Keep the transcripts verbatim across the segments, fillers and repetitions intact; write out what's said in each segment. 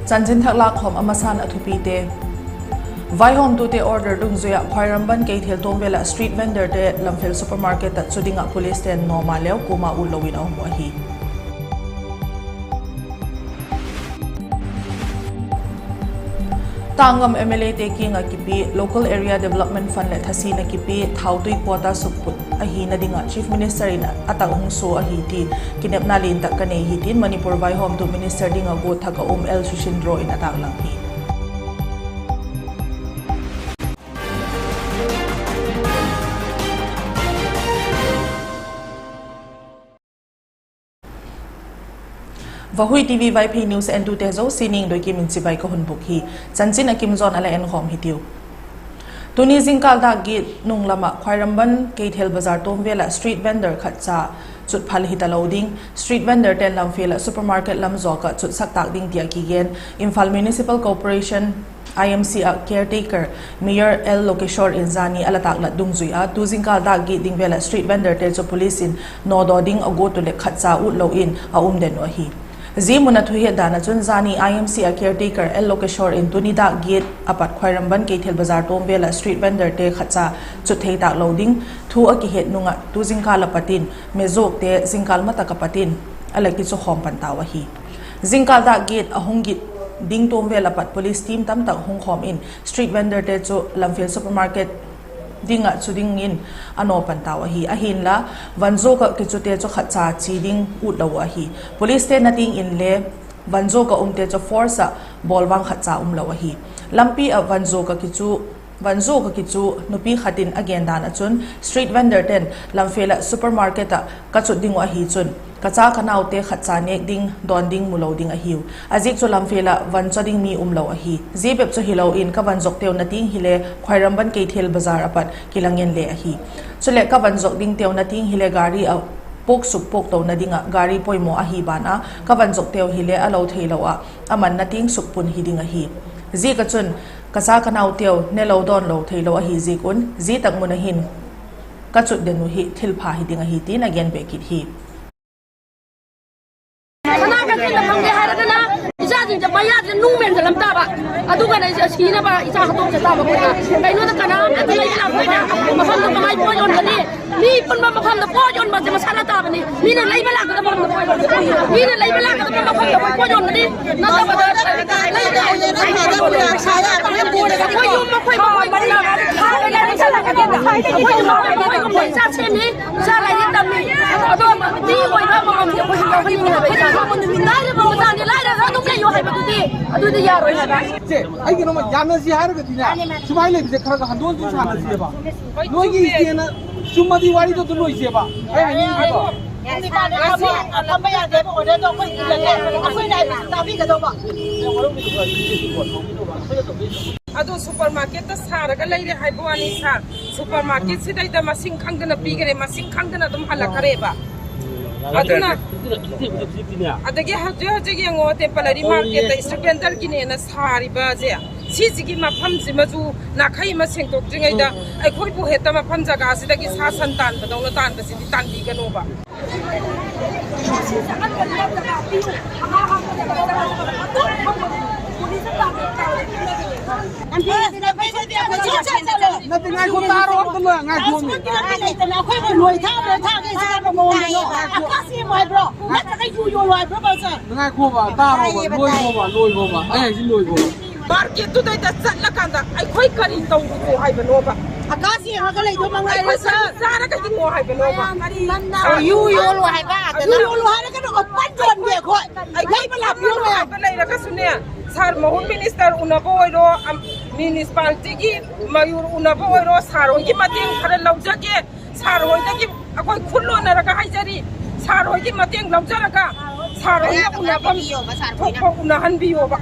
Chanchin thak lâkkhawm a masa'n a thupite. Vaihawmtute order dungzui ah Khwairamband Keithel tawm vel ah street vendorte Lamphel supermarket ah chu ding ah policete'n nawm a leu kuama ut lo in a um uh ahi. Tangam MLAte kiang ah kipi Local Area Development Fund leh thasina kipi thautui quota sukput ahina ding ah Chief Minister in a tak hung sua ahi ti kinepna lian tak ka nei hi tin Manipur vaihawmtu minister ding ah guat thak a um L Susindro in a taklang hi. Vahui TV Vaiphei News entute zosia ningdoi kim in chibai ka hun bûk hi. Chanchin a kim zaw'n a la enkhawm hitiu. Tuni zingkâl dâk giat nung lam ah Khwairamband Keithel bazar tawm vel ah street vendor khatcha chut phal hitalo ding, street vendorte'n Lamphel ah supermarket lam zawk ah chutsak tâk ding ti a kigen Imphal Municipal Corporation, IMC ah caretaker Mayor L Lokeshwar in zani a la tâklat dungzui a, tu zingkâl dâk giat ding vel ah street vendorte chu police in nawdaw ding a guat uh leh khatcha ut lo in a um den uh ahi. Zia mun a thuhiat dan ah chun zani IMC ah caretaker L Lokeshwar in tuni dâk giat a pat Khwairamband Keithel bazar tawm vel ah street vendorte khatcha chut thei tâk lo ding thu a kihet nung ah tu zingkâl a pat in mezuakte zingkâl ma tak a pat in a la kichukhawm pan tau ahi. Zingkâl dâk giat a hung giat ding tawm vel a pat police team tamtak hung khawm in street vendorte chu Lamphel supermarket ding ah chu dingin a naw pan tau ahi. Ahinla, vanzuak ah kichute chu khatcha chi ding ut lo uh ahi. Policete na tiang inle vanzuak ah umte chu force ah bawlvang khatcha um lo ahi. Lampi ah vanzuak ah kichu, vanzuak ah kichu nupi khat in a gen dan ah chun street vendorte'n Lamphel ah supermarket ah ka chut ding uh ahi chun ka cha ka naute khatcha nêk ding dawn ding mu lo ding ahiu. A ziak chu Lamphel ah van chaw ding mi um lo ahi. Zia bep chu hilo in ka vanzuakteu na tiang hile Khwairamband Keithel bazar a pat kila ngen le ahi. Chuleh ka vanzuak dingteu na tiang hile gari ah puaksuk puaktona ding ah gari poimaw ahi ban a, ka vanzuakteu hile a lo theilo ah a manna tiang sukpun hi ding ahi. Ziak ah chun ka cha ka nauteu ne lo dawn lo theilo ahi ziak un zia tak mun ah hin ka chut den uh hi thilpha hi ding ahi tin a gen be kit hi. ꯁꯅꯥ ꯀꯩꯊꯦꯜꯗ ꯐꯝꯒꯦ ꯍꯥꯏꯔꯒꯅ ꯏꯆꯥꯁꯤꯡꯁꯦ ꯃꯌꯥꯁꯤꯗ ꯅꯨꯡ ꯃꯦꯟꯁꯤꯜꯂꯝ ꯇꯥꯕ꯫ ꯑꯗꯨꯒꯅ ꯑꯩꯁꯦ ꯁꯤꯅꯕ ꯏꯆꯥ ꯍꯥꯠꯇꯣꯛꯆ ꯇꯥꯕ ꯑꯩꯈꯣꯏꯅ꯫ ꯀꯩꯅꯣꯗ ꯀꯅꯥꯝꯇ ꯂꯩꯕ ꯂꯥꯛꯄꯗ ꯃꯐꯝꯗ ꯀꯃꯥꯏ ꯄꯣꯠ ꯌꯣꯟꯒꯅꯤ? ꯃꯤ ꯄꯨꯟꯕ ꯃꯐꯝꯗ ꯄꯣꯠ ꯌꯣꯟꯕꯁꯦ ꯃꯁꯥꯅ ꯇꯥꯕꯅꯤ꯫ ꯃꯤꯅ ꯂꯩꯕ ꯂꯥꯛꯀꯗꯕ ꯃꯐꯝꯗ ꯄꯣꯠ ꯌꯣꯟꯒꯅꯤ꯫ ꯃꯤꯅ ꯂꯩꯕ ꯂꯥꯛꯀꯗꯕ ꯃꯐꯝꯗ ꯑꯩꯈꯣꯏ ꯄꯣꯠ ꯌꯣꯟꯒꯅꯤ꯫ ꯅꯠꯇꯕꯗ ꯂꯩꯕ ꯑꯩꯈꯣꯏ ꯌꯨꯝ ꯑꯩꯈꯣꯏ ꯃꯐꯝꯗ ꯑꯩꯈꯣꯏ ꯏꯆꯥ ꯁꯦꯝꯃꯤ꯫ ꯏꯆꯥ ꯂꯥꯏꯔꯤꯛ ꯇꯝꯃꯤ꯫ ꯑꯗꯣ ꯃꯤ ꯑꯣꯏꯕ ꯑꯃꯃꯝꯗꯤ ꯑꯩꯈꯣꯏꯁꯨ ꯌꯥꯎꯍꯟꯅꯤꯡꯉꯤ ꯍꯥꯏꯕ ꯏꯆꯥꯗꯣ꯫ ꯂꯥꯏꯔꯕ ꯃꯆꯥꯅꯤ, ꯂꯥꯏꯔꯒ ꯑꯗꯨꯝ ꯂꯩꯌꯨ ꯍꯥꯏꯕꯗꯨꯗꯤ ꯑꯗꯨꯗꯤ ꯌꯥꯔꯣꯏ ꯍꯥꯏꯕ꯫ ꯁꯦ, ꯑꯩ ꯀꯩꯅꯣꯝꯃ ꯌꯥꯅꯁꯤ ꯍꯥꯏꯔꯒꯗꯤꯅꯦ, ꯁꯨꯃꯥꯏꯅ ꯂꯩꯕꯁꯦ ꯈꯔ ꯈꯔ ꯍꯟꯗꯣꯛ ꯍꯟꯖꯤꯟ ꯁꯥꯟꯅꯁꯦꯕ꯫ ꯅꯣꯏꯒꯤ ꯏꯆꯦꯅ ꯆꯨꯝꯃꯗꯤ ꯋꯥꯔꯤꯗꯣ ꯑꯗꯨꯝ ꯂꯣꯏꯁꯦꯕ꯫ ꯑꯩ ꯍꯥꯏꯅꯤꯡꯉꯤꯗꯣ꯫ ꯉꯁꯤ ꯐꯝꯕ ꯌꯥꯗꯦꯕ order ꯗꯣ ꯑꯩꯈꯣꯏ ꯏꯜꯂꯒꯦ꯫ ꯑꯩꯈꯣꯏꯅ ꯍꯥꯏꯕꯁꯤ ꯇꯥꯕꯤꯒꯗꯧꯕ꯫ ꯑꯗꯣ supermarket ꯇ ꯁꯥꯔꯒ ꯂꯩꯔꯦ ꯍꯥꯏꯕ ꯋꯥꯅꯤ sir꯫ Supermarket ꯁꯤꯗꯩꯗ ꯃꯁꯤꯡ ꯈꯪꯗꯅ ꯄꯤꯈꯔꯦ, ꯃꯁꯤꯡ ꯈꯪꯗꯅ ꯑꯗꯨꯝ ꯍꯜꯂꯛꯈꯔꯦꯕ꯫ ꯑꯗꯨꯅ ꯑꯗꯒꯤ ꯍꯧꯖꯤꯛ ꯍꯧꯖꯤꯛ ꯌꯦꯡꯉꯣ, temporary market ꯇ street vendor ꯒꯤꯅꯦꯅ ꯁꯥꯔꯤꯕꯁꯦ, ꯁꯤꯁꯤꯒꯤ ꯃꯐꯝꯁꯤꯃꯁꯨ ꯅꯥꯈꯩ ꯑꯃ ꯁꯦꯡꯗꯣꯛꯇ꯭ꯔꯤꯉꯩꯗ ꯑꯩꯈꯣꯏꯕꯨ ꯍꯦꯛꯇ ꯃꯐꯝ ꯖꯒꯥꯁꯤꯗꯒꯤ ꯁꯥ ꯁꯟ ꯇꯥꯟꯕꯗꯧꯅ ꯇꯥꯟꯕꯁꯤꯗꯤ ꯇꯥꯟꯕꯤꯒꯅꯣꯕ꯫ ꯅꯠꯇꯦ, ꯉꯥꯏꯈꯣ, ꯇꯥꯔꯣ, ꯑꯝꯇ ꯉꯥꯏꯈꯣ꯫ ꯑꯩꯈꯣꯏꯕꯨ ꯅꯣꯏ ꯊꯥꯕ꯭ꯔꯥ ꯊꯥꯒꯦ ꯁꯤꯗ ꯃꯑꯣꯡꯗꯅꯣ? ꯉꯥꯏꯈꯣ꯫ ꯑꯀꯥꯁ ꯌꯦꯡꯉꯣ ꯍꯥꯏꯕ꯭ꯔꯣ? ꯅꯠꯇ꯭ꯔꯒ ꯌꯨ ꯌꯣꯜꯂꯣ ꯍꯥꯏꯕ꯭ꯔꯣ, ꯕꯥ ꯁꯥꯔ? ꯉꯥꯏꯈꯣꯕ, ꯇꯥꯔꯣꯕ, ꯂꯣꯏꯈꯣꯕ, ꯂꯣꯏꯈꯣꯕ꯫ ꯑꯩ ꯍꯥꯏꯁꯤ ꯂꯣꯏꯈꯣꯕ꯫ Market ꯇꯨꯗꯩꯗ ꯆꯠꯂꯀꯥꯟꯗ ꯑꯩꯈꯣꯏ ꯀꯔꯤ ꯇꯧꯔꯨꯆꯣ ꯍꯥꯏꯕꯅꯣꯕ? ꯑꯀꯥꯁ ꯌꯦꯡꯉꯒ ꯂꯩꯗꯧ ꯃꯉꯥꯏꯔꯦ, ꯑꯩꯈꯣꯏ ꯁꯥꯔ꯫ ꯀꯔꯤ ꯆꯥꯔꯒ ꯍꯤꯡꯉꯣ ꯍꯥꯏꯕꯅꯣꯕ? ꯑꯣ, ꯌꯨ ꯌꯣꯜꯂꯣ ꯍꯥꯏꯕ? ꯌꯨ ꯌꯣꯜꯂꯣ ꯍꯥꯏꯔꯒꯅ ꯑꯣꯄꯟ ꯌꯣꯟꯒꯦ ꯑꯩꯈꯣꯏ꯫ ꯂꯩꯕ ꯂꯥꯛꯄꯤꯌꯣ ꯃꯌꯥꯝ꯫ ꯂꯩꯔꯒꯁꯨꯅꯦ, ꯁꯥꯔ ꯃꯍꯨꯠ ꯃꯤꯅꯤꯁꯇꯔ ꯎꯅꯕ ꯑꯣꯏꯔꯣ, ꯑꯝ, ꯃ꯭ꯌꯨꯅꯤꯁꯤꯄꯥꯂꯤꯇꯤꯒꯤ ꯃꯌꯣꯔ ꯎꯅꯕ ꯑꯣꯏꯔꯣ, ꯁꯥꯔ ꯍꯣꯏꯒꯤ ꯃꯇꯦꯡ ꯈꯔ ꯂꯧꯖꯒꯦ꯫ ꯁꯥꯔ ꯍꯣꯏꯗꯒꯤ ꯑꯩꯈꯣꯏ ꯈꯨꯜ ꯂꯣꯟꯅꯔꯒ ꯍꯥꯏꯖꯔꯤ, ꯁꯥꯔ ꯍꯣꯏꯒꯤ ꯃꯇꯦꯡ ꯂꯧꯖꯔꯒ ꯁꯥꯔ ꯍꯣꯏꯅ ꯎꯅꯐꯝ ꯊꯣꯛꯄ ꯎꯅꯍꯟꯕꯤꯌꯣꯕ꯫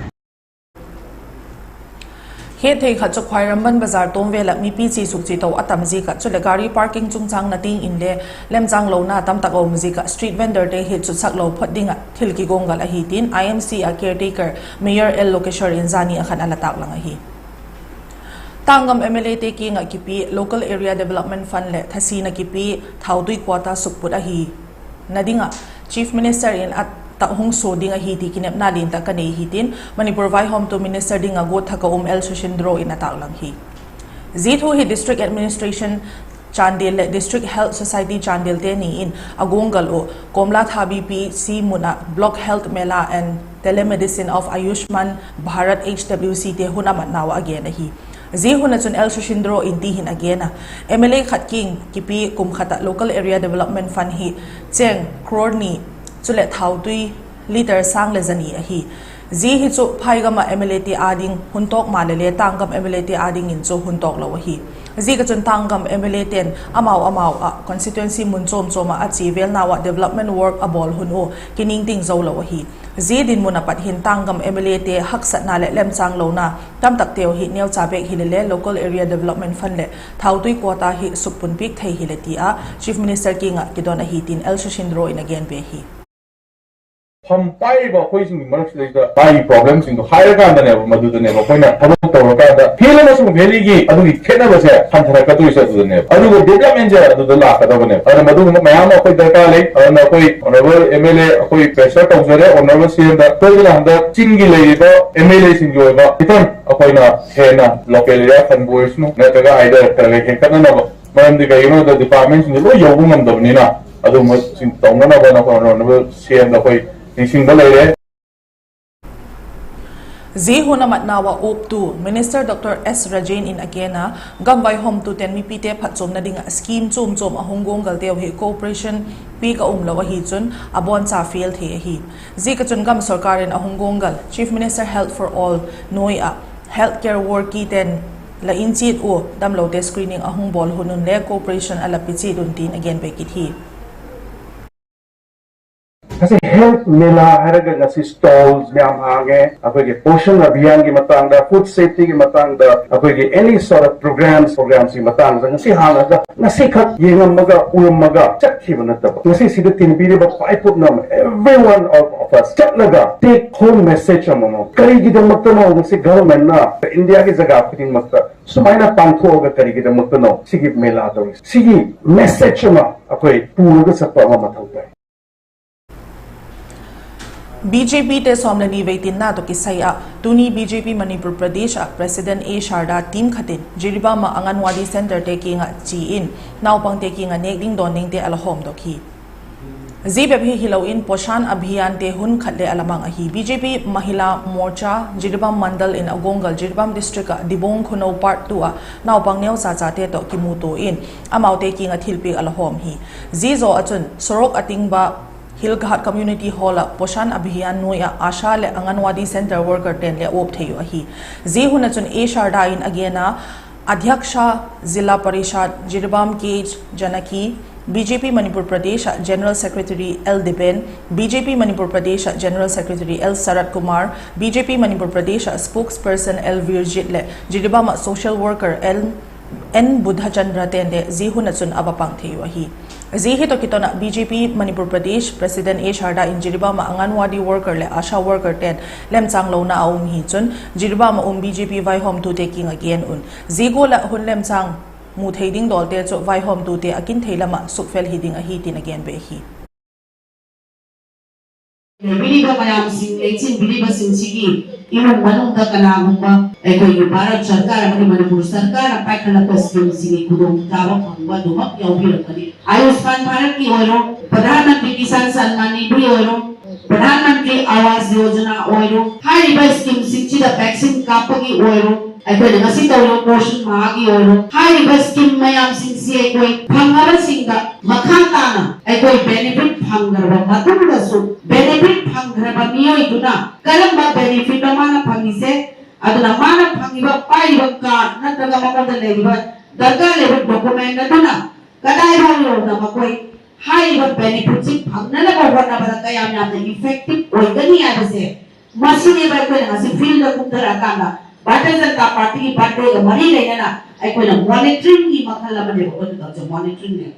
Hetthei khat chu Khwairamband bazar tawm vel ah mipi chi suk chi to a tam ziak ah chuleh gari parking chungchâng na tiang inle lemchâng lona tamtak a um ziak ah street vendorte hi chutsak lo phot ding ah thil kigawnggal ahi tin IMC a caretaker Mayor L Lokeshwar in zani a khan a la taklang ahi. Tangam MLAte kiang ah kipi Local Area Development Fund leh thasina kipi thautui quota sukput ahina ding ah Chief Minister in a ah hung sua ding ahi ti kinepna lian tak ka nei hi tin Manipur vaihawmtu minister ding ah guat thak a um L Shushindro in a tâklang hi. Zia thu hi District Administration Chandel leh District Health Society Chandel te ni in a guanggal uh Komlatha B P C mun ah Block Health Mela and Telemedicine of Ayushman Bharat, H W C te hun a matnau ah a gen ahi. Zia hun ah chun L Shushindro in ti hin a gen a, M L A khat kiang kipi kum khat ah Local Area Development Fund hi chêng crore ni chuleh thautui litre sâng leh za ni ahi. Zia hi chu phaigam ah M L A te â ding hun tawk maleh le tânggam M L A te â dingin chu hun tawk lo ahi. Ziak ah chun tânggam M L A te'n amau amau ah constituency mun chuam chuam ah a chia vêl nau ah development work a bawl hun uh kiningting zo lo ahi. Zia dinmun ah pat hin tânggam M L A te haksatna leh lemchâng lona tamtakteu hi neucha bêk hile le Local Area Development Fund leh thautui quota hi sukpunpiak thei hile ti a Chief Minister kiang ah kidon ahi tin L Shushindro in a gen be hi. ꯐꯝ ꯄꯥꯏꯔꯤꯕ ꯑꯩꯈꯣꯏꯁꯤꯡꯒꯤ ꯃꯔꯛꯁꯤꯗꯩꯗ ꯃꯥꯒꯤ problemꯁꯤꯡꯗꯣ ꯍꯥꯏꯔꯀꯥꯟꯗꯅꯦꯕ, ꯃꯗꯨꯗꯅꯦꯕ ꯑꯩꯈꯣꯏꯅ ꯊꯕꯛ ꯇꯧꯔꯀꯥꯟꯗ ꯐꯤꯜ ꯑꯃꯁꯨꯡ ꯚꯦꯂꯤꯒꯤ ꯑꯗꯨꯒꯤ ꯈꯦꯠꯅꯕꯁꯦ ꯍꯟꯊꯔꯛꯀꯗꯣꯏꯁꯦ ꯑꯗꯨꯗꯅꯦꯕ꯫ ꯑꯗꯨꯒ developmentꯁꯦ ꯑꯗꯨꯗ ꯂꯥꯛꯀꯗꯕꯅꯦꯕ꯫ ꯑꯗꯨꯅ ꯃꯗꯨꯒꯨꯝꯕ ꯃꯌꯥꯝ ꯑꯃ ꯑꯩꯈꯣꯏ ꯗꯔꯀꯥꯔ ꯂꯩ꯫ ꯑꯗꯨꯅ ꯑꯩꯈꯣꯏ honourable M L A ꯑꯩꯈꯣꯏ pressure ꯇꯧꯖꯔꯦ, honourable C Mꯗ, ꯁꯣꯏꯗꯅ ꯍꯟꯗꯛ ꯆꯤꯡꯒꯤ ꯂꯩꯔꯤꯕ M L Aꯁꯤꯡꯒꯤ ꯑꯣꯏꯕ ꯈꯤꯇꯪ ꯑꯩꯈꯣꯏꯅ ꯍꯦꯟꯅ local area ꯐꯪꯕ ꯑꯣꯏꯔꯁꯅꯨ, ꯅꯠꯇ꯭ꯔꯒ either ꯈꯔ ꯈꯔ ꯍꯦꯟꯒꯠꯅꯅꯕ, ꯃꯔꯝꯗꯤ ꯀꯩꯒꯤꯅꯣ ꯍꯥꯏꯕꯗ departmentꯁꯤꯡꯁꯦ ꯂꯣꯏ ꯌꯧꯕ ꯉꯝꯗꯕꯅꯤꯅ, ꯑꯗꯨꯒꯨꯝꯕꯁꯤꯡ ꯇꯧꯅꯅꯕ ꯑꯩꯈꯣꯏ honourable C Mꯗ ꯑꯩꯈꯣꯏ ꯅꯤꯡꯁꯤꯡꯕ ꯂꯩꯔꯦ꯫ Zia hun a matnau ah uptu Minister Doctor S Rajen in a gen a, gam vaihawmtute'n mipite phatchuamna ding ah scheme chuam chuam a hung guanggalteu hi cooperation piak a umlo ahi chun a bawncha fail thei ahi. Ziak ah chun gam sorkar in a hung guanggal Chief Minister Health for All nuai ah health care workerte'n la in chiat ua damlote screening a hung bawl hun un le cooperation a la pi chiat un tin a gen be kit hi. ऐसे health mela ꯍꯥꯏꯔꯒ ꯉꯁꯤ stalls ꯃꯌꯥꯝ ꯍꯥꯡꯉꯦ꯫ ꯑꯩꯈꯣꯏꯒꯤ Poshan Abhiyan ꯒꯤ ꯃꯇꯥꯡꯗ, food safety ꯒꯤ ꯃꯇꯥꯡꯗ, ꯑꯩꯈꯣꯏꯒꯤ any sort of programs, programmes ꯀꯤ ꯃꯇꯥꯡꯗ ꯉꯁꯤ ꯍꯥꯡꯉꯒ ꯉꯁꯤꯈꯛ ꯌꯦꯡꯉꯝꯃꯒ ꯎꯔꯝꯃꯒ ꯆꯠꯈꯤꯕ ꯅꯠꯇꯕ, ꯉꯁꯤ ꯁꯤꯗ ꯇꯤꯟꯕꯤꯔꯤꯕ ꯄꯨꯝꯅꯃꯛ, every one of, of us ꯆꯠꯂꯒ take home message ꯑꯃꯃꯝ, ꯀꯔꯤꯒꯤꯗꯃꯛꯇꯅꯣ ꯉꯁꯤ government ꯅ, India ꯒꯤ ꯖꯒꯥ ꯈꯨꯗꯤꯡꯃꯛꯇ ꯁꯨꯃꯥꯏꯅ ꯄꯥꯡꯊꯣꯛꯑꯒ ꯀꯔꯤꯒꯤꯗꯃꯛꯇꯅꯣ ꯁꯤꯒꯤ ꯃꯦꯂꯥ ꯇꯧꯔꯤꯁꯦ? ꯁꯤꯒꯤ message ꯑꯃ ꯑꯩꯈꯣꯏ ꯄꯨꯔꯒ ꯆꯠꯄ ꯑꯃ ꯃꯊꯧ ꯇꯥꯏ꯫ B J P te sawm le ni vei tinna tawh kisai ah tuni B J P Manipur Pradesh ah President A Sharda team khat in Jiribam ah Anganwadi centre te kiang ah chi in naupangte kiang ah nêk ding dawn dingte a la hawmdok hi. Zia bep hi hilo in Poshan Abhiyan te hun khat le a la mang ahi. B J P Mahila Morcha Jiribam Mandal in a guanggal Jiribam District ah Dibung Khunou Part two ah naupang neu cha chate tawh kimutua in amaute kiang ah thilpiak a la hawm hi. Zia zaw ah chun Sorok Atingba Hilghat Community Hall ah Poshan Abhiyan nuai ah ASHA leh Anganwadi centre workerte'n le a uap thei uh ahi. Zia hun ah chun A Sharda in a gen a, Adhyaksha Zilla Parishad Jiribam K Janaki, B J P Manipur Pradesh ah General Secretary L Deben, B J P Manipur Pradesh ah General Secretary L Sarat Kumar, B J P Manipur Pradesh ah Spokesperson L Virjit leh Jiribam ah social worker L N Budhachandra te'n le zia hun ah chun a va pang thei uh ahi. Zia hi tawh kiton ah B J P Manipur Pradesh President A Sharda in Jiribam ah Anganwadi worker leh ASHA workerte'n lemchâng lona a um hi chun Jiribam ah um B J P vaihawmtute kiang ah gen un, zia gual ah hun lemchâng mu thei ding dawlte chu vaihawmtute a kin thei lam ah sukfel hi ding ahi tin a gen be hi. ꯂꯩꯕꯤꯔꯤꯕ ꯃꯌꯥꯝꯁꯤꯡ, ꯂꯦꯡꯁꯤꯟꯕꯤꯔꯤꯕꯁꯤꯡꯁꯤꯒꯤ ꯏꯃꯨꯡ ꯃꯅꯨꯡꯗ ꯀꯅꯥꯒꯨꯝꯕ ꯑꯩꯈꯣꯏꯒꯤ ꯚꯥꯔꯠ ꯁꯔꯀꯥꯔ ꯑꯃꯗꯤ ꯃꯅꯤꯄꯨꯔ ꯁꯔꯀꯥꯔꯅ ꯄꯥꯏꯈꯠꯂꯛꯄ ꯁ꯭ꯀꯤꯝꯁꯤꯡꯒꯤ ꯈꯨꯗꯣꯡꯆꯥꯕ ꯐꯪꯕ ꯑꯗꯨꯃꯛ ꯌꯥꯎꯕꯤꯔꯝꯒꯅꯤ꯫ ꯑꯥꯌꯨꯁꯃꯥꯟ ꯚꯥꯔꯠꯀꯤ ꯑꯣꯏꯔꯣ, ꯄ꯭ꯔꯙꯥꯟ ꯃꯟꯇ꯭ꯔꯤ ꯀꯤꯁꯥꯟ ꯁꯟꯃꯥꯟ ꯅꯤꯙꯤ ꯑꯣꯏꯔꯣ, ꯄ꯭ꯔꯙꯥꯟ ꯃꯟꯇ꯭ꯔꯤ ꯑꯥꯋꯥꯁ ꯌꯣꯖꯅꯥ ꯑꯣꯏꯔꯣ, ꯍꯥꯏꯔꯤꯕ ꯁ꯭ꯀꯤꯝꯁꯤꯡꯁꯤꯗ ꯚꯦꯛꯁꯤꯟ ꯀꯥꯞꯄꯒꯤ ꯑꯣꯏꯔꯣ, ꯑꯩꯈꯣꯏꯅ ꯉꯁꯤ ꯇꯧꯔꯤꯕ ꯄꯣꯁꯟ ꯃꯥꯍꯒꯤ ꯑꯣꯏꯔꯣ, ꯍꯥꯏꯔꯤꯕ ꯁ꯭ꯀꯤꯝ ꯃꯌꯥꯝꯁꯤꯡꯁꯤ ꯑꯩꯈꯣꯏ ꯐꯪꯉꯕꯁꯤꯡꯗ ꯃꯈꯥ ꯇꯥꯅ ꯑꯩꯈꯣꯏ ꯕꯦꯅꯤꯐꯤꯠ ꯐꯪꯈ꯭ꯔꯕ ꯃꯇꯨꯡꯗꯁꯨ, ꯕꯦꯅꯤꯐꯤꯠ ꯐꯪꯈ꯭ꯔꯕ ꯃꯤꯑꯣꯏꯗꯨꯅ ꯀꯔꯝꯕ ꯕꯦꯅꯤꯐꯤꯠꯅꯣ ꯃꯥꯅ ꯐꯪꯉꯤꯁꯦ, ꯑꯗꯨꯅ ꯃꯥꯅ ꯐꯪꯉꯤꯕ ꯄꯥꯏꯔꯤꯕ ꯀꯥꯔꯗ ꯅꯠꯇ꯭ꯔꯒ ꯃꯉꯣꯟꯗ ꯂꯩꯔꯤꯕ ꯗꯔꯀꯥꯔ ꯂꯩꯕ ꯗꯣꯀꯨꯃꯦꯟ ꯑꯗꯨꯅ ꯀꯗꯥꯏꯐꯥꯎ ꯌꯧꯅ ꯃꯈꯣꯏ ꯍꯥꯏꯔꯤꯕ ꯕꯦꯅꯤꯐꯤꯠꯁꯤ ꯐꯪꯅꯅꯕ ꯍꯣꯠꯅꯕꯗ ꯀꯌꯥꯝ ꯌꯥꯝꯅ ꯏꯐꯦꯛꯇꯤꯚ ꯑꯣꯏꯒꯅꯤ ꯍꯥꯏꯕꯁꯦ, ꯃꯁꯤꯅꯦꯕ ꯑꯩꯈꯣꯏꯅ ꯉꯁꯤ ꯐꯤꯜꯗ ꯀꯨꯝꯊꯔꯛꯑꯀꯥꯟꯗ ꯚꯥꯔꯇꯤꯌ ꯖꯅꯇꯥ ꯄꯥꯔꯇꯤꯒꯤ ꯕꯥꯔꯊꯗꯦꯒ ꯃꯔꯤ ꯂꯩꯅꯅ ꯑꯩꯈꯣꯏꯅ ꯃꯣꯅꯤꯇꯔꯤꯡꯒꯤ ꯃꯈꯜ ꯑꯃꯅꯦꯕ ꯑꯩꯈꯣꯏꯅ ꯇꯧꯔꯤꯁꯦ, ꯃꯣꯅꯤꯇꯔꯤꯡꯅꯦ꯫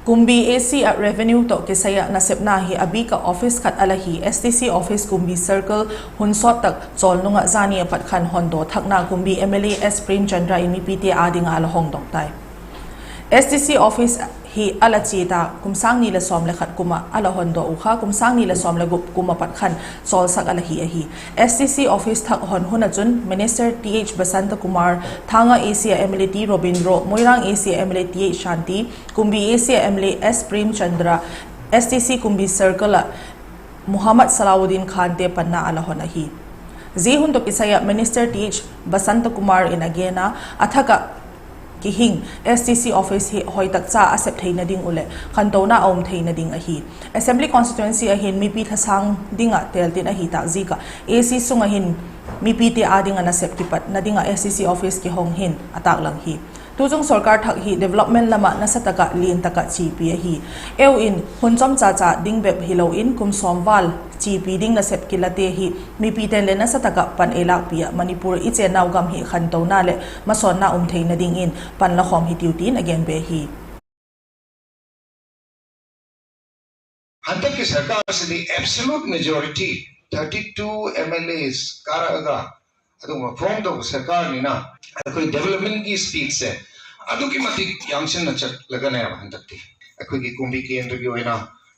Kumbi A C ah revenue tawh kisai ah nasepna hi a bik ah office khat a la hi S D C office Kumbi circle hun sawt tak chawl nung ah zani a pat khan hondaw thakna Kumbi M L A S Premchandra in mipite â ding ah a la hawngdok tai. S D C office hi a la chia ta, kum sâng ni leh sawm le khat kum ah a la hondok uh kha kum sâng ni leh sawm le gup kum ah pat khan chawlsak a la hi ahi. S D C office thak hon hun ah chun Minister Th Basantakumar, Thanga A C ah M L A T Robindro, Moirang A C ah M L A Th Shanti, Kumbi A C ah M L A S Premchandra, S D C Kumbi Circle ah Muhammad Salauddin Khante panna a la hon ahi. Zia hun tawh kisai ah Minister Th Basantakumar in a gen a, a thak ah kihing S D C office hi hoi tak cha a sep theina ding uh leh khantona a um theina ding ahi. Assembly constituency ah hin mipi thasâng ding ah têl tin ahi tâk ziak ah A C sung ah hin mipite â ding ah nasep kipatna ding ah S D C office kihong hin a tâklang hi. Tuchung sorkar thak hi development lam ah nasa tak ah lian tak ah chiapi ahi. Eu in hun chawm cha cha ding bep hilo in kum sawm val chiapi ding nasep kilate hi mipite'n le nasa tak ah pan ei lâkpi ah Manipur i chênnau gam hi khantona leh masawnna um theina dingin pan la khawm hitiu tin a gen be hi. ꯍꯟꯗꯛꯀꯤ ꯁꯔꯀꯥꯔꯁꯤꯗꯤ absolute majority, thirty two MLAs ꯀꯥꯔꯛꯑꯒ ꯑꯗꯨꯒꯨꯝꯕ form ꯇꯧꯕ ꯁꯔꯀꯥꯔꯅꯤꯅ ꯑꯩꯈꯣꯏ developmentꯀꯤ speedꯁꯦ ꯑꯗꯨꯛꯀꯤ ꯃꯇꯤꯛ ꯌꯥꯡꯁꯤꯟꯅ ꯆꯠꯂꯒꯅꯦꯕ ꯍꯟꯗꯛꯇꯤ ꯑꯩꯈꯣꯏꯒꯤ ꯀꯨꯝꯕꯤ ꯀꯦꯟꯗ꯭ꯔꯒꯤ ꯑꯣꯏꯅ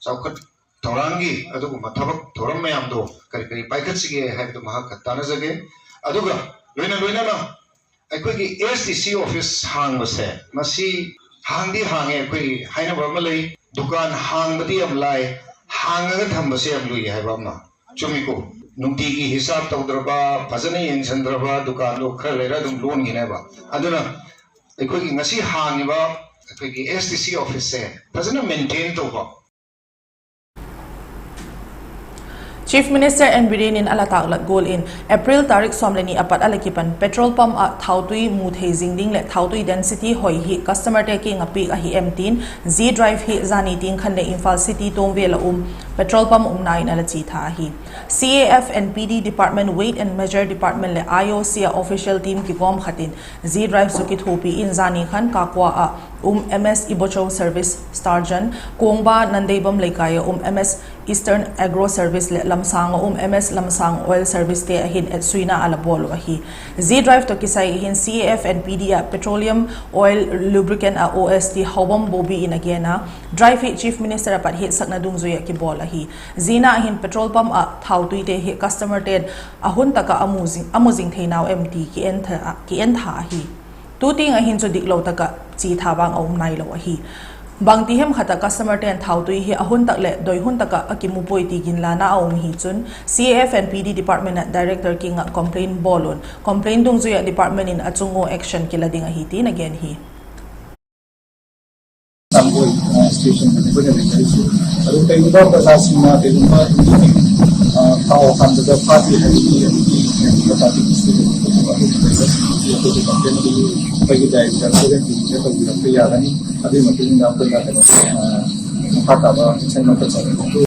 ꯆꯥꯎꯈꯠ ꯊꯧꯔꯥꯡꯒꯤ ꯑꯗꯨꯒꯨꯝꯕ ꯊꯕꯛ ꯊꯧꯔꯝ ꯃꯌꯥꯝꯗꯣ ꯀꯔꯤ ꯀꯔꯤ ꯄꯥꯏꯈꯠꯁꯤꯒꯦ ꯍꯥꯏꯕꯗꯨ ꯃꯍꯥꯛꯀ ꯇꯥꯟꯅꯖꯒꯦ꯫ ꯑꯗꯨꯒ ꯂꯣꯏꯅ ꯂꯣꯏꯅꯅ ꯑꯩꯈꯣꯏꯒꯤ SDC office ꯍꯥꯡꯕꯁꯦ ꯃꯁꯤ ꯍꯥꯡꯗꯤ ꯍꯥꯡꯉꯦ, ꯑꯩꯈꯣꯏ ꯍꯥꯏꯅꯕ ꯑꯃ ꯂꯩ, ꯗꯨꯀꯥꯟ ꯍꯥꯡꯕꯗꯤ ꯌꯥꯝ ꯂꯥꯏ, ꯍꯥꯡꯉꯒ ꯊꯝꯕꯁꯦ ꯌꯥꯝ ꯂꯨꯏ ꯍꯥꯏꯕ ꯑꯃ꯫ ꯆꯨꯝꯃꯤꯀꯣ? ꯅꯨꯡꯇꯤꯒꯤ ꯍꯤꯁꯥꯕ ꯇꯧꯗ꯭ꯔꯕ, ꯐꯖꯅ ꯌꯦꯡꯁꯤꯟꯗ꯭ꯔꯕ ꯗꯨꯀꯥꯟꯗꯣ ꯈꯔ ꯂꯩꯔ ꯑꯗꯨꯝ ꯂꯣꯟꯈꯤꯅꯦꯕ꯫ ꯑꯗꯨꯅ ꯑꯩꯈꯣꯏꯒꯤ ꯉꯁꯤ ꯍꯥꯡꯉꯤꯕ ꯑꯩꯈꯣꯏꯒꯤ SDC officeꯁꯦ ꯐꯖꯅ maintain ꯇꯧꯕ꯫ Chief Minister N Biren in a la tâklat gual in April tarik sawm le ni a pat a la kipan petrol pump ah thautui mu thei zing ding leh thautui density hoi hi customer te kiang ah piak ahi em tin, zia drive hi zani tiang khan leh Imphal City tuam vêl ah um petrol pump umna in a la chia tha ahi. CAF and PD department, Weight and Measure department leh IOC ah official team kikawm khat in zia drive chu kithuapi in zani khan Kakwa ah um MS Ibocho Service Sturgeon, Kongba Nandeibam Leikai ah um MS Eastern Agro Service leh Lamsang ah um MS Lamsang Oil Servicete ah hin etsuina a la bawl uh ahi. Zia drive tawh kisai hin CAF and PD ah petroleum oil lubricant ah OSD Haobam Bobby in a gen a, drive hi Chief Minister ah pat hetsakna dungzui ah kibawl ahi. Zia ah hin petrol pump ah thautuite hi customerte'n a hun tak ah a mu zing theinau em ti ki-entha ahi. Tu tiang ah hin chu diklo tak ah chia tha vang a um nailo ahi. Bangti hem khat ah customerte'n thautui hi a hun tak leh doi hun tak ah a kimu puai ti ginlana a um hi chun CAF and PD department ah director kiang ah complaint bawl un, complaint dungzui ah department in a chung ua action kila ding ahi tin a gen hi. Station ꯑꯩꯈꯣꯏꯅ ꯂꯩꯖꯔꯤꯁꯤ꯫ ꯑꯗꯨ ꯀꯩꯒꯨꯝꯕ ꯄ꯭ꯔꯖꯥꯁꯤꯡꯅ ꯀꯩꯒꯨꯝꯕ ꯊꯥꯎ ꯍꯥꯟꯕꯗ ꯐꯥꯗꯦ ꯍꯥꯏꯔꯗꯤ ꯑꯗꯨꯒꯤ ꯄ꯭ꯔꯖꯥꯒꯤ ꯑꯩꯈꯣꯏꯒꯤ ꯀꯝꯄ꯭ꯂꯦꯟ ꯑꯗꯨ ꯑꯩꯈꯣꯏꯒꯤ ꯗꯥꯏꯔꯦꯛꯇꯔ ꯁꯚꯦꯟꯇꯤꯟꯗ ꯇꯧꯕꯤꯔꯛꯄ ꯌꯥꯒꯅꯤ꯫ ꯑꯗꯨꯒꯤ ꯃꯇꯨꯡ ꯏꯟꯅ ꯑꯩꯈꯣꯏꯅ ꯀꯩꯅꯣ ꯃꯈꯥ ꯇꯥꯕ ꯑꯦꯛꯁꯟ ꯑꯃ ꯆꯠꯆꯒꯅꯤ꯫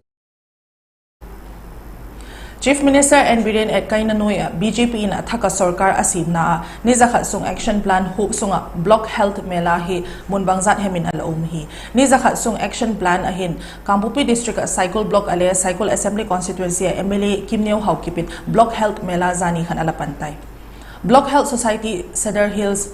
Chief Minister N Biren etkaina nuai ah BJP in a thak ah sorkar a siamna ah ni zakhat sung action plan huap sung ah Block Health Mela hi mun bangzat hem in a la um hi. Ni zakhat sung action plan ah hin Kangpokpi District ah Saikul Block ah le Saikul Assembly Constituency ah MLA Kimneo Haokip in Block Health Mela zani khan a la pan tai. Block Health Society Sadar Hills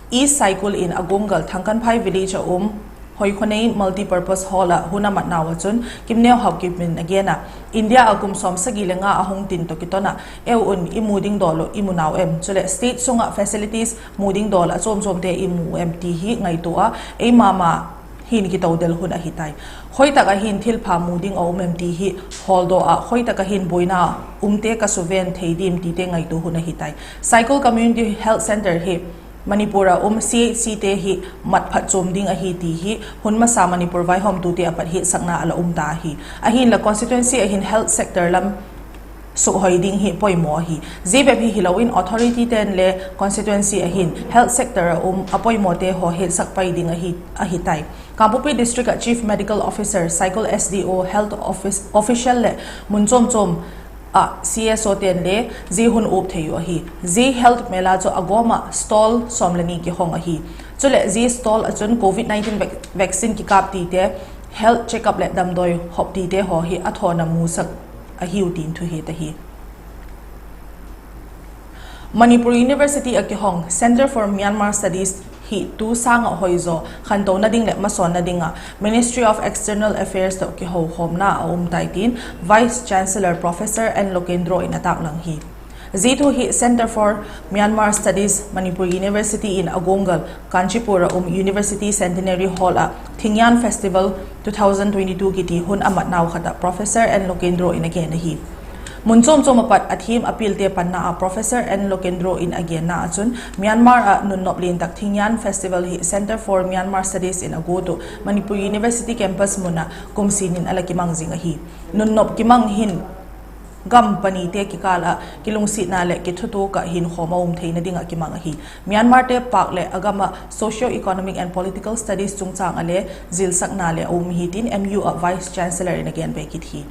East Saikul in a guanggal Thangkanphai Village ah um Hoikhonei Multipurpose Hall ah hun a matnau ah chun Kimneo Haokip in a gen a, India ah kum sawmsagi le nga a hung tin tawh kiton ah eu un i mu ding dawl uh i mu nau em, chuleh state sung ah facilities mu ding dawl a chuamchuamte i mu em ti hi ngaitua a, ei ma ma hin kitodel hun ahi tai. Khoi tak ah hin thilpha mu ding a um em ti hi hawldok ah, khoi tak ah hin buaina umte ka suven thei diam tite ngaitua hun ahi tai. Saikul Community Health Centre hi Manipur ah um CHCte hi mat phatchuam ding ahi ti hi hun masa Manipur vaihawmtute a pat hetsakna a la um ta ahi. Ahinla constituency ah hin health sector lam sukhoi ding hi poimaw ahi. Zia bep hi hilo in authorityte'n le constituency ah hin health sector ah um a poimawte haw hetsak pai ding ahi tai. Kangpokpi District ah Chief Medical Officer, Saikul SDO, health official leh mun chuamchuam ah CSOte'n le zia hun uap thei uh ahi. Zia health mela chu a gawm ah stall sawm le ni kihong ahi. Chuleh zia stall ah chun Covid nineteen vaccine kikâp tite, health check up leh damdawi hop tite haw hi a thawn a musak ahiu tin thuhet ahi. Manipur University ah kihong Centre for Myanmar Studies hi tu sâng ah hoizaw khantona ding leh masawnna ding ah Ministry of External Affairs tawh kihokhawmna a um tai tin Vice Chancellor Professor N Lokendro in a tâklang hi. Zia thu hi Centre for Myanmar Studies, Manipur University in a guanggal Kanchipur ah um University Centenary Hall ah Thingyan Festival two thousand twenty-two kiti hun a matnau khat ah Professor N Lokendro in a gen ahi. Mun chuam chuam ah pat a thiam a pilte panna ah Professor N Lokendro in a genna ah chun Myanmar ah nunnop lian tak Thingyan Festival hi Centre for Myanmar Studies in a guat uh Manipur University campus mun ah kum sin in a la kimang zing ahi. Nunnop kimang hin gam panite kikâl ah kilungsiatna leh kithutuak ah hinkhawm a um theina ding ah kimang ahi. Myanmarte pâk leh a gam ah socio-economic and political studies chungchâng ah le zilsakna le a um hi tin M U ah Vice Chancellor in a gen be kit hi.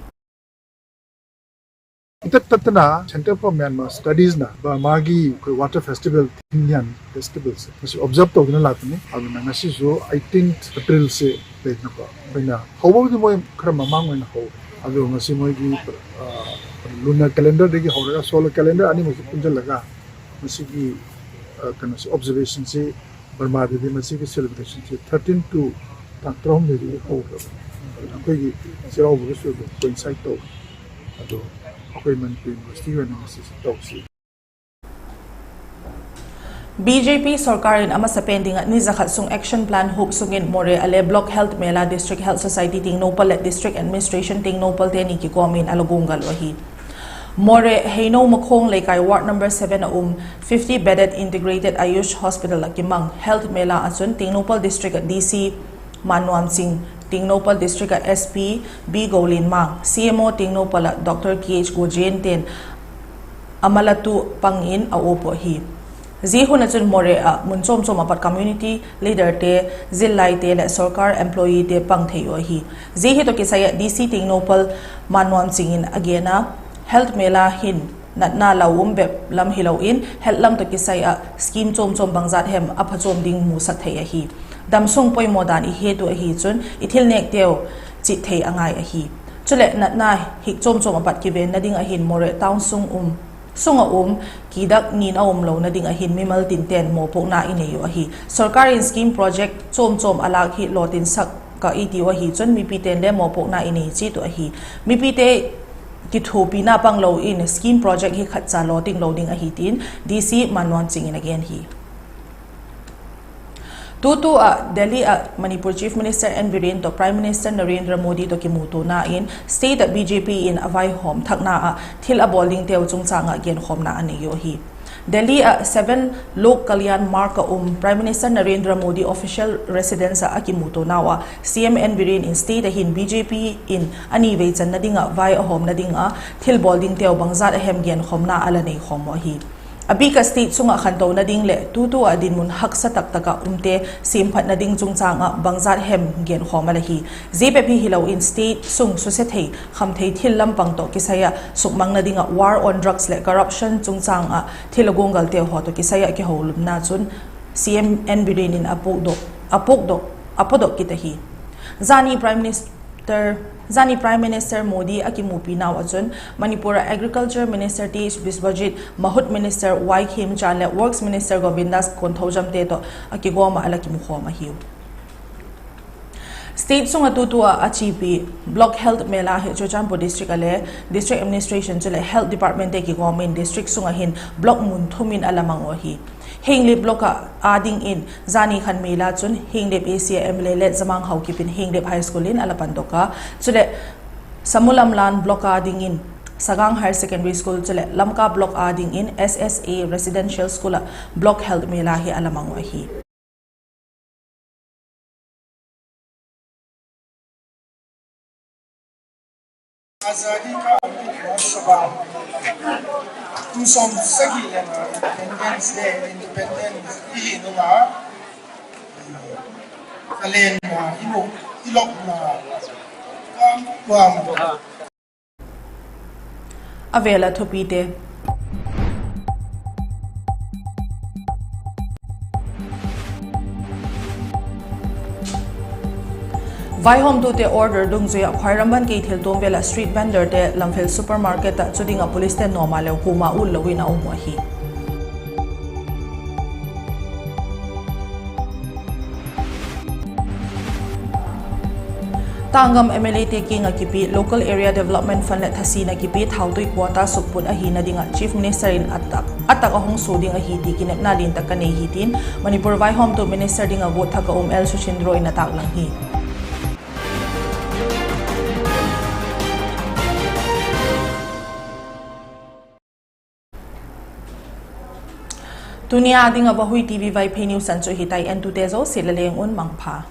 Tat tat na Centre for Myanmar Studies na Burma gi khoi Water Festival, Thingyan Festival se masi observe tawh kina la tuni. Adu na ngasi zu eighteenth April se pe na pa pe na hou di moi khara mamang mai na hou. Adu ngasi moi gi lunar calendar de gi hou laga solar calendar ani mo ki punja laga masi gi kana si observation se Burma de di masi gi celebration se thirteen to tang trom de di hou. Akhoi gi sirau bu su coincide tawh. Adu akhoi Manipur University wen ngasi tawh si. B J P sorkar in a masapen ding ah ni zakhat sung action plan hup sung in Moreh a le Block Health Mela District Health Society Tengnoupal leh District Administration Tengnoupal te ni kikawm in a la guanggal uh ahi. Moreh Heino Makhong Leikai Ward number seven a um fifty bedded Integrated Ayush Hospital ah kimang Health Mela ah chun Tengnoupal District ah D C Mannuamching, Tengnoupal District ah S P B Golinmang, C M O Tengnoupal ah Doctor K H Gojen ten a malatu pang in a uap uh ahi. Zia hun ah chun Moreh ah mun chuam chuam ah pat community leaderte, zillaite leh sorkar employeete pang thei uh ahi. Zia hi tawh kisai ah D C Tengnoupal Mannuamching in a gen a, Health Mela hin natna lau um bep lam hilo in health lam tawh kisai ah scheme chuam chuam bangzat hem a phachuam ding musak thei ahi. Damsung poimaw dan i het uh ahi chun i thil nêkteu chit thei a ngai ahi. Chuleh natna hik chuam chuam ah pat kivenna ding ahin Moreh town sung ah um kidak nin a um lona ding ahin mimal tinten mawpuakna i nei uh ahi. Sorkar in scheme project chuam chuam a lâk hi lawtinsak ka i ti uh ahi chun mipite'n le mawpuakna i nei chiat uh ahi. Mipite kithuapina panglo in scheme project hi khatcha lawting lo ding ahi tin D C Mannuamching in a gen hi. Tutu ah Delhi ah Manipur Chief Minister N Biren tawh Prime Minister Narendra Modi tawh kimutuana in state ah B J P in a vaihawm thakna ah thil a bawl dingteu chungchâng ah genkhawmna a nei uh ahi. Delhi ah seven Lok Kalyan Marg ah um Prime Minister Narendra Modi official residence ah a kimutuanau ah C M N Biren in state ah hin B J P in a ni vei channa ding ah vai a hawmna ding ah thil bawl dingteu bangzat a hem genkhawmna a la neikhawm uh ahi. A bik ah state sung ah khantona ding leh tutu ah dinmun haksa tak tak ah umte semphatna ding chungchâng ah bangzat hem genkhawm a la hi. Zia bep hi hilo in state sung susia thei khamthei thil lam pang tawh kisai ah sukmangna ding ah war on drugs leh corruption chungchâng ah thil a guanggalteu haw tawh kisai ah kiholumna chun C M N Biren in a puakdok kit ahi. Zani Prime Minister Modi a kimupinau ah chun Manipur ah Agriculture Minister Th Biswajit, Mahut Minister Y Khemchand leh Works Minister Govindas Konthoujamte tawh a kigawm ah a la kimukhawm ahiu. State sung ah tutu ah a chiapi Block Health Mela hi Churachandpur District ah le District Administration chuleh Health Departmentte kigawm in district sung ah hin block mun thum in a la mang uh ahi. Henglep Block ah â dingin zani khan Mela chun Henglep A C ah M L A Letzamanghao Kip in Henglep High School in a la pandok a, chuleh Samulamlan Block â dingin Sagang Higher Secondary School chuleh Lamka Block â dingin S S A Residential School ah Block Health Mela hi a la mang uh ahi. Azadi Ka Amrit Mahotsav, kum sawmsagi leh nga Independence Day, Independence i hi nung a, ka lenna i mu, i lopna, kam kuam. A vêl ah thupite. Vaihawmtute order dungzui ah Khwairamband Keitheltuam vêl ah street vendorte Lamphel supermarket ah chu ding ah policete'n nawm a leu kuama ut lo in a um uh ahi. Tânggam M L Ate kiang ah kipiak Local Area Development Fund leh thasin ah kipiak thautui quota sukput ahina ding ah Chief Minister in a tak a hung sua ding ahi ti kinepna lian tak ka nei hi tin Manipur vaihawmtu Minister ding ah guat thak a um L Suchinda in a tâklang hi. Tuni a ding ah Vahui TV Vaiphei news an chu hi tai, entute zosia le leng un mangpha.